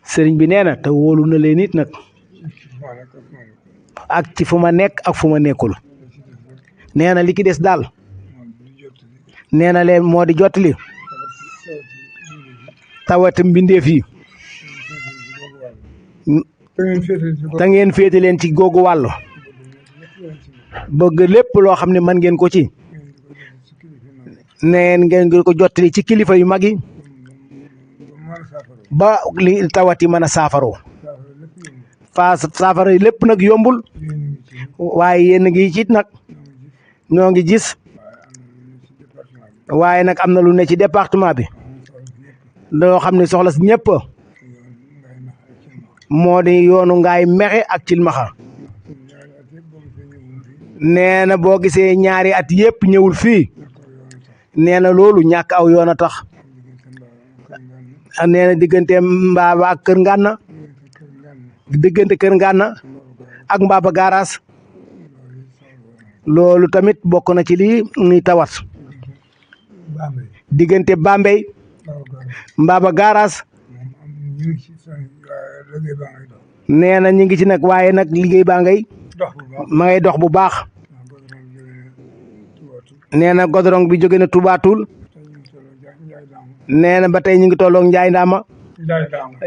sëriñ bi nee na te wóolu na leen it nag ak ci fu ma nekk ak fu ma nekkul nee na li ki des daal nee na leen moo di jottali tawati mbindeef yi te ngeen féete leen ci googu wàll bëgg lépp loo xam ne mën ngeen ko ci neen ngeen ko jottali ci kilifa yu mag yi ba li tawati mën a saafaroo saafara lépp nag yombul waaye yéen ngi ci nag ñoo ngi gis waaye nag am na lu ne ci département bi loo xam ne soxla si ñëpp moo di yoonu Ngaye Mékhé ak Cilmaxa nee na boo gisee ñaari at yëpp ñëwul fii nee na loolu ñàkk aw yoon a tax nee na diggante Mbaba ak Kër Ngana diggante Kër Ngana ak Mbaba Garage loolu tamit bokk na ci lii ni tawat diggante Bambey Mbaba Garage nee na ñu ngi ci nag waaye nag liggéey baa ngay ma ngay dox bu baax nee na godorong bi jóge na Touba Toul nee na ba tey ñu ngi tolloog Njaay Ndaama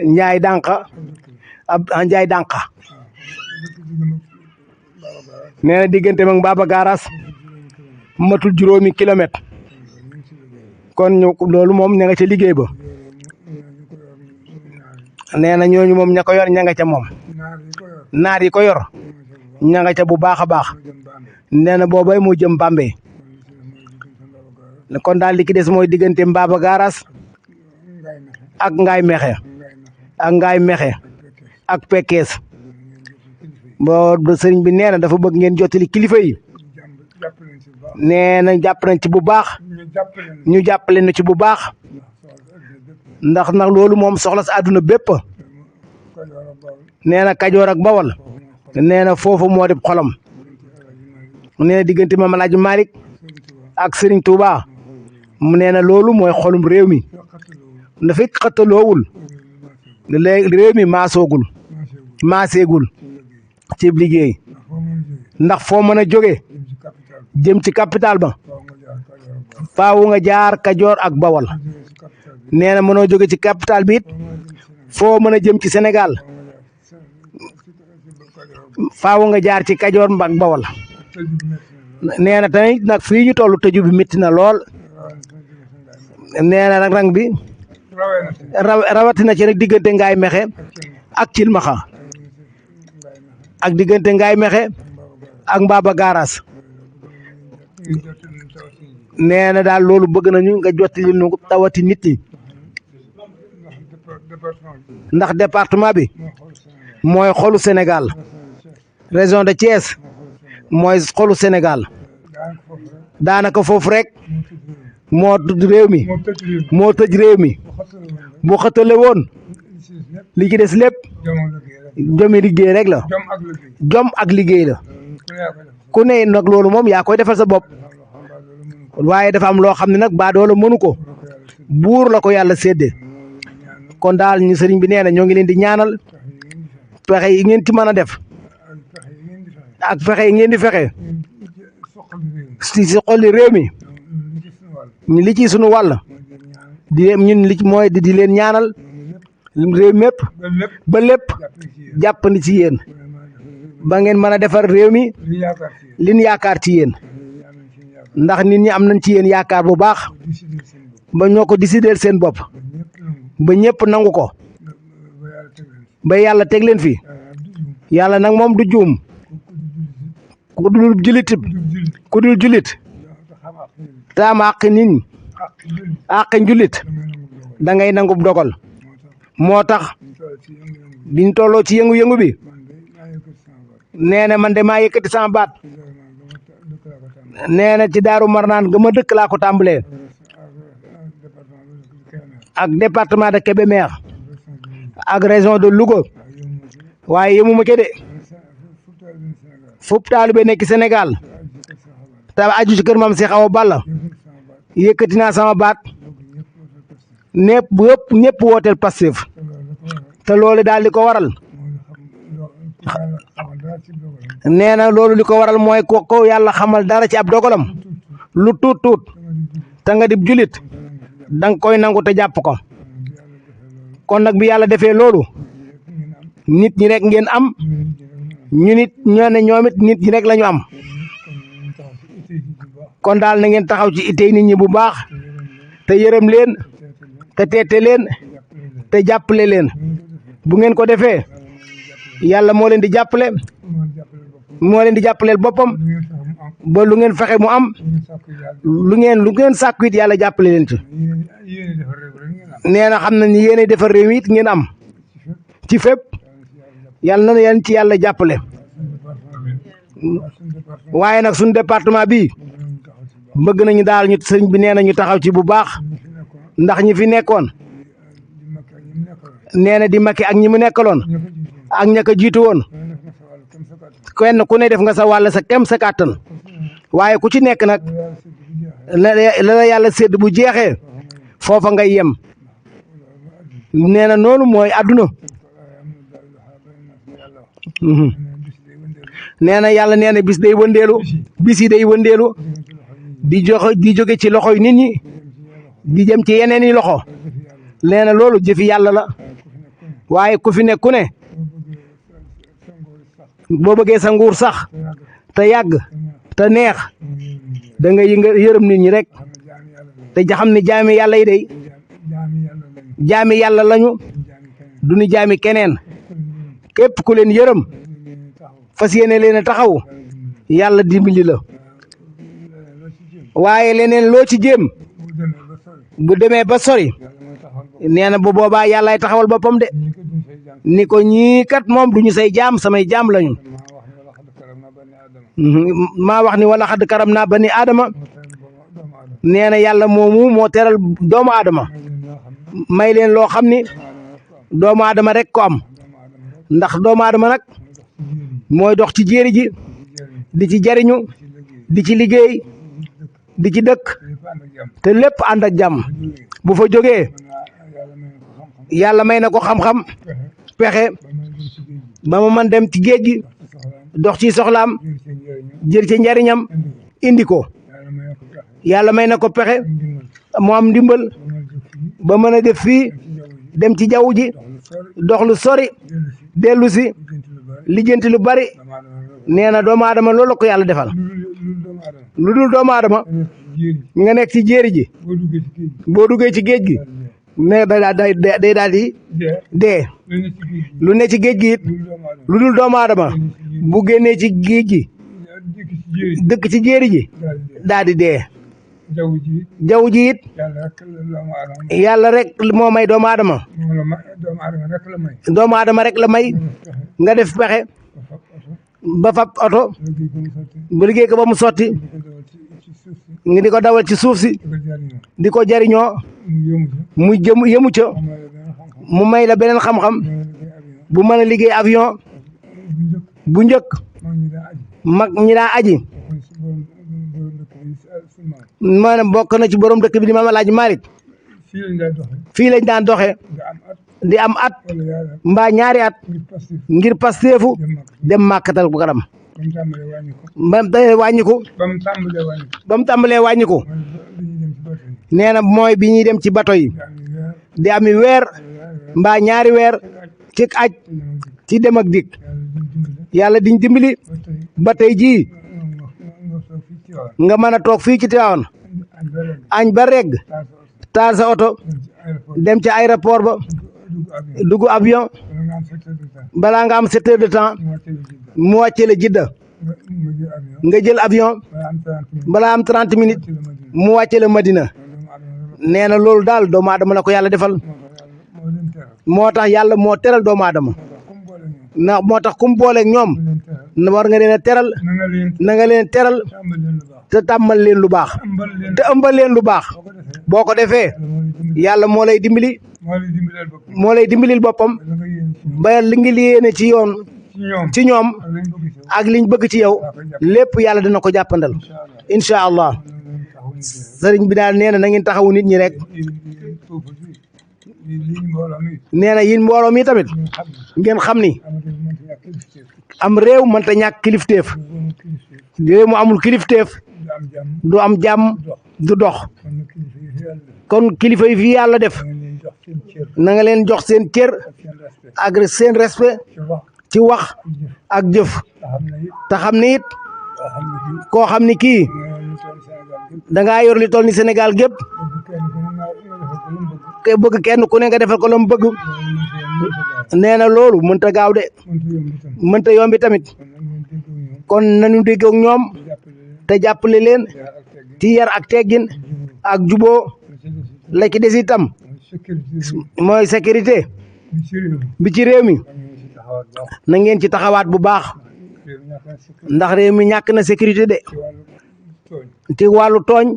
Njaay Dànqa Njaay Dànqa nee na diggante mag Mbaba Garage matul 5 kilomètre kon ñu loolu moom ña nga ca liggéey ba nee na ñooñu moom ña ko yor ña nga ca moom naar yi ko yor ña nga ca bu baax a baax nee na boobay moo jëm Bambey kon daal li ki des mooy diggante Mbaba Garage ak Ngaye Mékhé ak Ngaye Mékhé ak Pekes boo sëriñ bi nee na dafa bëgg ngeen jottali kilifa yi nee na jàpp nañ ci bu baax ñu jàppale na ci bu baax ndax nag loolu moom soxla sa àdduna bépp nee na Kajoor ak Bawol nee na foofu moo di xolam nee na diggante Maam Alaaji Malick ak Serigne Touba mu nee na loolu mooy xolum réew mi dafa xëttaloowul léegi réew mi maaseegul ci liggéey ndax foo mën a jóge jëm ci capital ba faawu nga jaar Kajoor ak Bawol nee na mënoo jóge ci capital bi it foo mën a jëm ci Sénégal faawu nga jaar ci Kajoor ak Bawol nee na tamit nag fii ñu toll tëju bi métti na lool nee na nag rang bi rawatina ci rek diggante Ngaye Mékhé ak Cilmaxa ak diggante Ngaye Mékhé ak Mbaba Garage nee na daal loolu bëgg nañu nga jottali nu tawati nit ñi ndax département bi mooy xolu Sénégal région de Thiès mooy xolu Sénégal daanaka foofu rek moo tëj réew mi bu xëtale woon li ci des lépp jomi liggéey rek la jom ak liggéey la ku ne nag loolu moom yaa koy defal sa bopp waaye dafa am loo xam ne nag baadoola mënu ko buur la ko yàlla séddee kon daal ñu sëriñ bi nee na ñoo ngi leen di ñaanal pexe yi ngeen ci mën a def ak fexe yi ngeen di fexe si xolli réew mi li ci sunu wàll di ñun li mooy di leen ñaanal réew mépp ba lépp jàppandi ci yéen ba ngeen mën a defar réew mi liñ yaakaar ci yéen ndax nit ñi am nañ ci yéen yaakaar bu baax ba ñoo ko décider seen bopp ba ñëpp nangu ko ba yàlla teg leen fi yàlla nag moom du juum ku dul julit taam àq nit ñi àq njulit da ngay nangub dogal moo tax biñ tolloo ci yëngu-yëngu bi nee na man de maa yëkkati sama baat nee na ci Daaru Marnaan ga ma dëkk laa ko tàmbalee ak département de Kébémer ak région de Louga waaye yemuma ca de fop taalibe nekk Sénégal te aju ci kër Maam Cheikh Awa Balla yëkkati naa sama baat ñëpp wooteel Pastef te loolu daal li ko waral nee na loolu li ko waral mooy ko yàlla xamal dara ci ab dogalam lu tuut tuut te nga dib julit danga koy nangu te jàpp ko kon nag bi yàlla defee loolu nit ñi rek ngeen am ñu nit ñoo ne ñoom it nit ñi rek la ñu am kon daal na ngeen taxaw ci itey nit ñi bu baax te yërëm leen te teete leen te jàppale leen bu ngeen ko defee yàlla moo leen di jàppale moo leen di jàppaleel boppam ba lu ngeen fexe mu am lu ngeen sàkku it yàlla jàppale leen ci nee na xam na ni yéenay defar réew mi it ngeen am ci fépp yàlla na leen ci yàlla jàppale waaye nag suñu département bi bëgg nañu daal ñu sëñ bi nee na ñu taxaw ci bu baax ndax ñi fi nekkoon nee na di Macky ak ñi mu nekkaloon ak ña ko jiitu woon kenn ku ne def nga sa wàll sa kem sa kàttan waaye ku ci nekk nag la yàlla sédd bu jeexee foofa ngay yem nee na noonu mooy àdduna nee na yàlla nee na bis day wëndeelu bis yi day wëndeelu di jóge ci loxoy nit ñi di jëm ci yeneen i loxo nee na loolu jëfi yàlla la waaye ku fi ne ku ne boo bëggee sa nguur sax te yàgg te neex da nga yërëm nit ñi rek te xam ne jaami yàlla yi day jaami yàlla lañu du ñu jaami keneen képp ku leen yërëm fas yéene leen a taxaw yàlla dimbali la waaye leneen loo ci jéem bu demee ba sori nee na bu boobaa yàllaay taxawal boppam de ni ko ñii kat moom duñu say jaam samay jaam lañu maa wax ni wala xadd karam naa bani aadama nee na yàlla moomu moo teral doomu aadama may leen loo xam ni doomu aadama rek ko am ndax doomu aadama nag mooy dox ci jéeri ji di ci jariñu di ci liggéey di ci dëkk te lépp ànd ak jàmm bu fa jógee yàlla may na ko xam-xam pexe ba mu mën dem ci géej gi dox ci soxlaam jër ci njariñam indi ko yàlla may na ko pexe mu am ndimbal ba mën a def fii dem ci jaww ji dox lu sori dellu si lijjanti lu bari nee na doomu aadama loolu la ko yàlla defal lu dul doomu aadama nga nekk ci jéeri ji boo duggee ci géej gi ne day daal di dee lu ne ci géej gi it lu dul doomu aadama bu génnee ci géej gi dëkk ci jéeri ji daal di dee jaww ji it yàlla rek moo may doomu aadama doomu aadama rek la may nga def pexe ba fab oto bu liggéey ko ba mu sotti nga di ko dawal ci suuf si di ko jariñoo mu yëmu ca mu may la beneen xam-xam bu mën a liggéey avion bu njëkk mag ñi daa aji maanaam bokk na ci borom dëkk bi di Maam Alaaji Malick fii lañ daan doxe di am at mbaa ñaari at ngir pasteefu dem màkkatal bu karam ba mu tàmbalee wàññiku nee na mooy bi ñuy dem ci bato yi di ami weer mbaa ñaari weer ci aj ci dem ak dikk yàlla diñ dimbali ba tey jii nga mën a toog fii ci Tivaouane añ ba regg taal sa oto dem ca aéroport ba dugg avion balaa nga am 7 heures de temps mu wàcce la Jidda nga jël avion balaa am 30 minutes mu wàcce la Madina nee na loolu daal doomu aadama la ko yàlla defal moo tax yàlla moo teral doomu aadama ndax moo tax kum booleeg ñoom war nga leen a teral na nga leen teral te tàmmal leen lu baax te ëmbal leen lu baax boo ko defee yàlla moo lay dimbali moo lay dimbalil boppam ba li ngi yéene ci yoon ci ñoom ak liñ bëgg ci yow lépp yàlla dina ko jàppandal incha allah sëriñ bi daal nee na ngeen taxawu nit ñi rek nee na yéen mbooloo mi tamit ngeen xam ni am réew mënta ñàkk kilifteef réew mu amul kilifteef du am jàmm du dox kon kilifa yi fi yàlla def na nga leen jox seen cër ak seen respect ci wax ak jëf te xam ne it koo xam ni kii dangaa yor li toll ni Sénégal gépp te bëgg kenn ku ne nga defal ko la mu bëgg nee na loolu mënta gaaw de mënta yombi tamit kon nañu dégg ak ñoom te jàppale leen ci yar ak teggin ak juboo la ci des itam mooy sécurité bi ci réew mi na ngeen ci taxawaat bu baax ndax réew mi ñàkk na sécurité de ci wàllu tooñ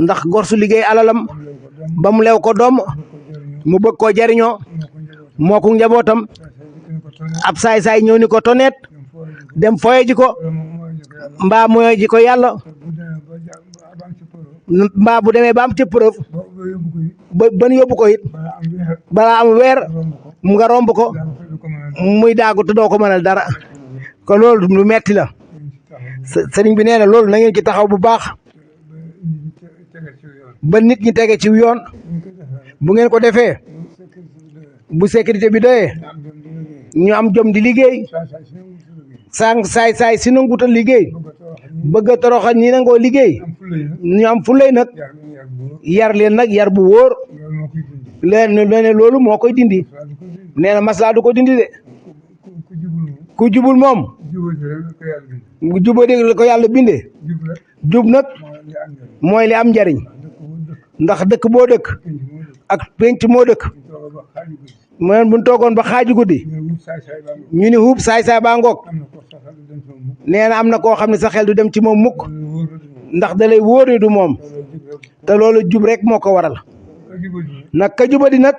ndax gor su liggéey alalam ba mu lew ko doom mu bëgg koo jariñoo moo ko njabootam ab saay-saay ñëw ni ko toneet dem foye ji ko mbaa moye ji ko yàlla mbaa bu demee ba am ci preuve ban yóbbu ko it balaa am weer mu nga romb ko muy daagu te doo ko mënal dara ko loolu lu metti la sëriñ bi nee na loolu na ngeen ci taxaw bu baax ba nit ñi tege ci yoon bu ngeen ko defee bu sécurité bi doyee ñu am jom di liggéey saay si nanguta liggéey bëgg a toroxal ñi nangoo liggéey ñu am fulay nag yar leen nag yar bu wóor leen loolu moo koy dindi nee na maslaa du ko dindi de ku jubul moom jubadi la ko yàlla bindee jub nag mooy li am njariñ ndax dëkk boo dëkk ak penc moo dëkk mooy buñ toogoon ba xaaju guddi ñu ni huub saay-saay baa ngoog nee na am na koo xam ne sa xel du dem ci moom mukk ndax da lay wóor ni du moom te loolu jub rek moo ko waral nag ka jubadi nag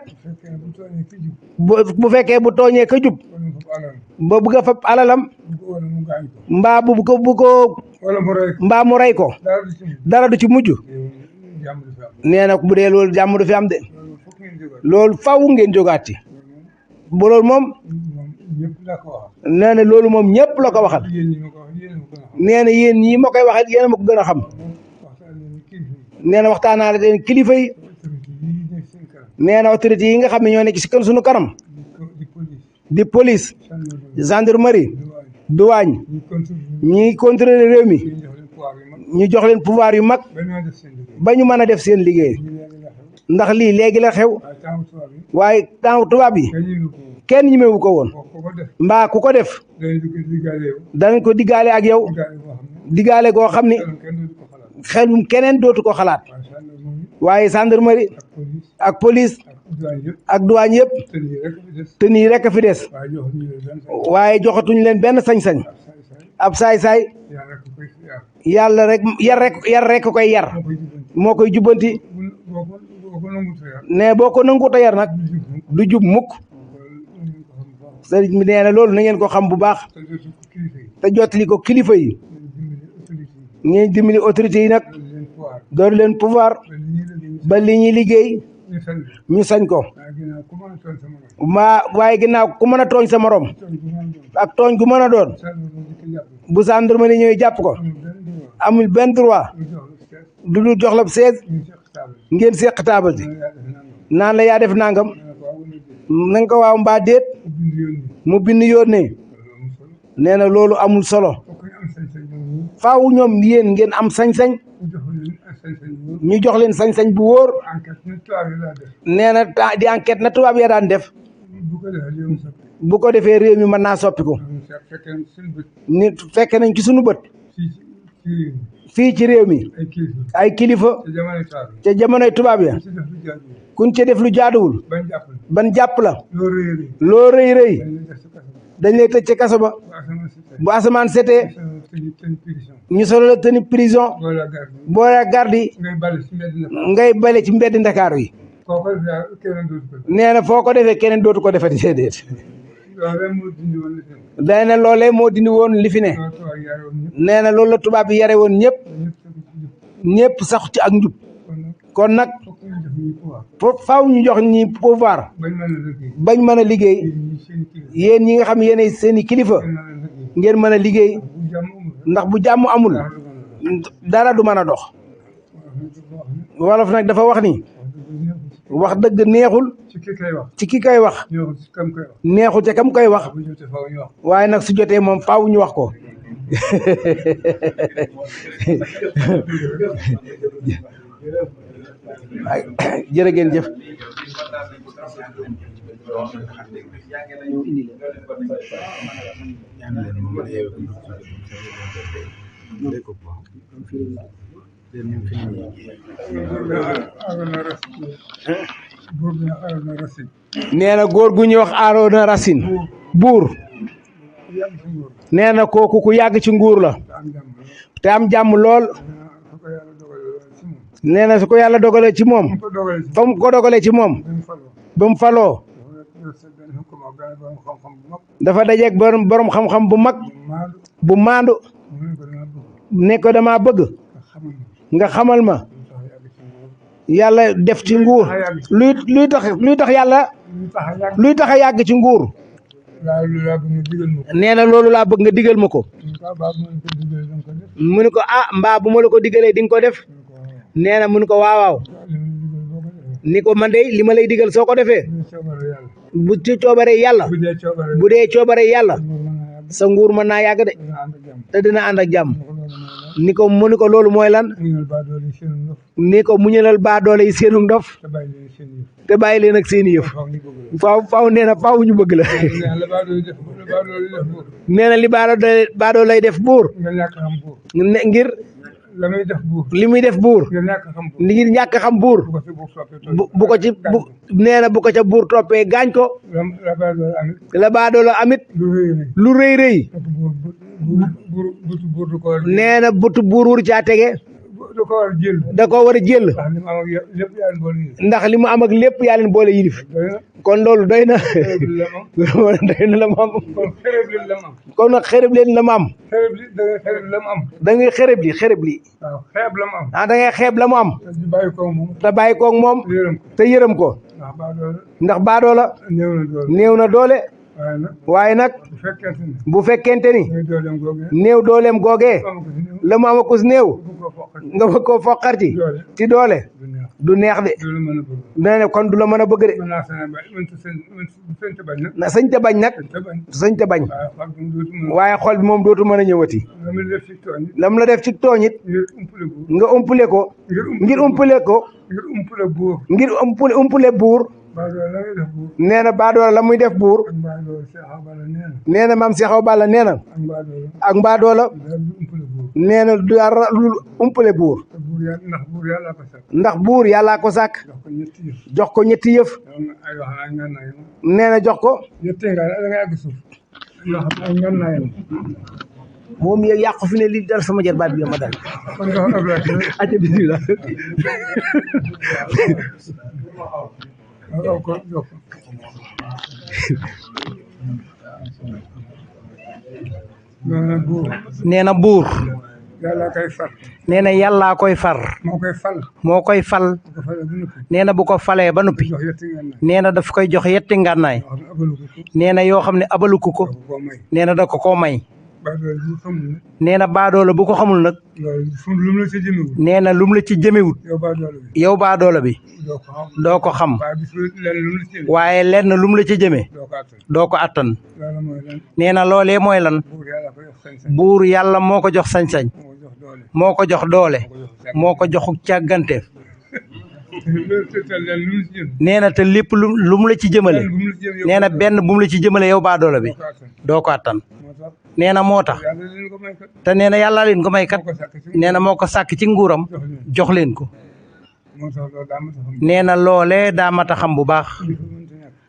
bu fekkee bu tooñee ka jub ba bëgg a fab alalam mbaa bu ko mbaa mu rey ko dara du ci mujj nee na bu dee loolu jàmm du fi am de loolu faw ngeen jógaat ci bu loolu moom nee na loolu moom ñëpp la ko waxal nee na yéen ñii ma koy waxal yéen a ma ko gën a xam nee na waxtaanaale leen kilifa yi nee na autorité yi nga xam ne ñoo nekk ci sunu kanam di police gendarmerie douane ñi contrôler réew mi ñu jox leen pouvoir yu mag ba ñu mën a def seen liggéey ndax lii léegi la xew waaye temps tubaab yi kenn ñemewu ko woon mbaa ku ko def danañ ko diggaale ak yow diggaale goo xam ni xelum keneen dootu ko xalaat waaye gendarmerie ak police ak douane yëpp te nii rek a fi des waaye joxatuñ leen benn sañ-sañ ab saay-saay yàlla rek yar rek koy yar moo koy jubbanti ne boo ko nanguut a yar nag du jub mukk sëriñ bi nee na loolu na ngeen ko xam bu baax te jottali ko kilifa yi ngeen dimbali autorité yi nag door leen pouvoir ba li ñuy liggéey ñu sañ ko waaye ginnaaw ku mën a tooñ sa morom ak tooñ gu mën a doon bu gendarmerie ñëwee jàpp ko amul benn droit du dul jox la 16 ngeen seq taabal ji naan la yaa def nangam na nga ko waaw mbaa déet mu bind yónnee nee na loolu amul solo faaw ñoom yéen ngeen am sañ-sañ ñu jox leen sañ-sañ bu wóor nee na di enquête na tubaab ya daan def bu ko defee réew mi mën naa soppiku ni fekk nañ ci sunu bët fii ci réew mi ay kilifa ca jamonoy tubaab ya kuñ ca def lu jaaduwul ban jàpp la loo rëy rëy dañ lay tëj ca kaso ba bu asamaan setee ñu solo la tëni prison boole garde yi ngay bale ci mbedd Ndakaaru yi nee na foo ko defee keneen dootu ko defati déedéet day na loolee moo dindi woon li fi ne nee na loolu la tubaab yi yare woon ñëpp sax ci ak njub kon nag faaw ñu jox ñi pouvoir bañ mën a liggéey yéen ñi nga xam yéenay seeni kilifa ngeen mën a liggéey ndax bu jàmm amul dara du mën a dox wolof nag dafa wax ni wax dëgg neexul ci ki koy wax neexul ca kam koy wax waaye nag su jotee moom faaw ñu wax ko jërë ngeen jëf nee na góor gu ñuy wax Arona Racine buur nee na kooku ku yàgg ci nguur la te am jàmm lool nee na su ko yàlla dogalee ci moom fa mu ko dogalee ci moom ba mu faloo dafa dajeeg borom xam-xam bu mag bu maandu ne ko dama bëgg nga xamal ma yàlla def ci nguur luy tax yàlla luy tax a yàgg ci nguur nee na loolu laa bëgg nga digal ma ko mu ne ko mbaa bu ma la ko digalee di nga ko def nee na mu ne ko waaw ni ko man de li ma lay digal soo ko defee bu ci coobaree yàlla bu dee coobaree yàlla sa nguur mën naa yàgg de te dina ànd ak jàmm ni ko mu ni ko loolu mooy lan ni ko muñalal baa doole yi seenu ndof te bàyyi leen ak seeni yëf faaw nee na faaw ñu bëgg la nee na li baa doole lay def buur ngir li muy def buur ngir ñàkk xam buur bu ko ci nee na bu ko ca buur toppee gaañ ko la baadoola amit lu rëy rëy nee na butu buur wur caa tege da ko war a jël ndax li mu am ak lépp yaa leen boole yilif kon loolu doy na doy na la mu am kon nag xërëb leen la mu am da ngay xërëb li da ngay xeeb la mu am te bàyyi koog moom te yërëm ko ndax baadoo la néew na doole waaye nag bu fekkente ni néew dooleem googee la mu am akus néew nga bëgg koo foqar ci doole du neex de nee na kon du la mën a bëgg de na sañ te bañ nag sañ te bañ waaye xol bi moom dootu mën a ñëwati lam la def ci tooñ it nga umpule ko ngir umpule buur nee na baadoola la muy def buur nee na maam Cheikh Awa Balla nee na ak baadoola nee na du dara lu umpale buur ndax buur yàllaa ko sàkk jox ko ñetti yëf nee na jox ko moom yëg yàqu fi ne li dal sama jarbaat bi ma dal aca bismillah nee na buur yàllaa koy far nee na yàllaa koy far moo koy fal nee na bu ko falee ba noppi nee na daf koy jox yetti ngànnaay nee na yoo xam ne abaluku ko nee na da ko koo may nee na baadoola bu ko xamul nag nee na lum la ci jëmewut yow baadoola bi doo ko xam waaye lenn lum la ci jëme doo ko attan nee na loolee mooy lan buur yàlla moo ko jox sañ-sañ moo ko jox doole moo ko joxu càgganteef nee na te lépp lu mu la ci jëmale nee na benn bu mu la ci jëmale yow baadoola bi doo ko attan nee na moo tax te nee na yàlla leen ko may kat nee na moo ko sàkk ci nguuram jox leen ko nee na loolee daa mat a xam bu baax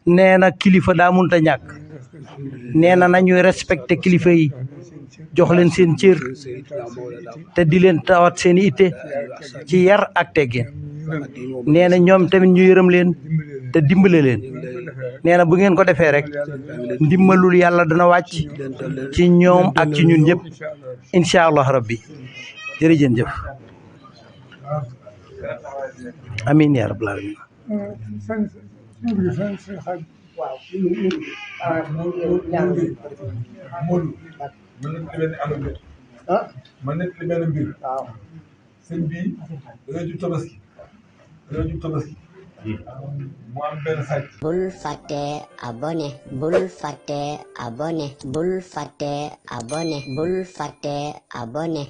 nee na kilifa daa munta ñàkk nee na nañuy respecté kilifa yi jox leen seen cër te di leen tawat seen itte ci yar ak teggin nee na ñoom tamit ñu yërëm leen te dimbale leen nee na bu ngeen ko defee rek ndimbalul yàlla dana wàcc ci ñoom ak ci ñun ñëpp incha allah rabbi jërëjëf. amiin yaa rabbal aalamiin. sëñ xaaj. waaw man nit li benn mbir. waaw sëñ bii dañoo jub tabaski mu am benn sàcc. bul fàtte abonné bul fàtte abonné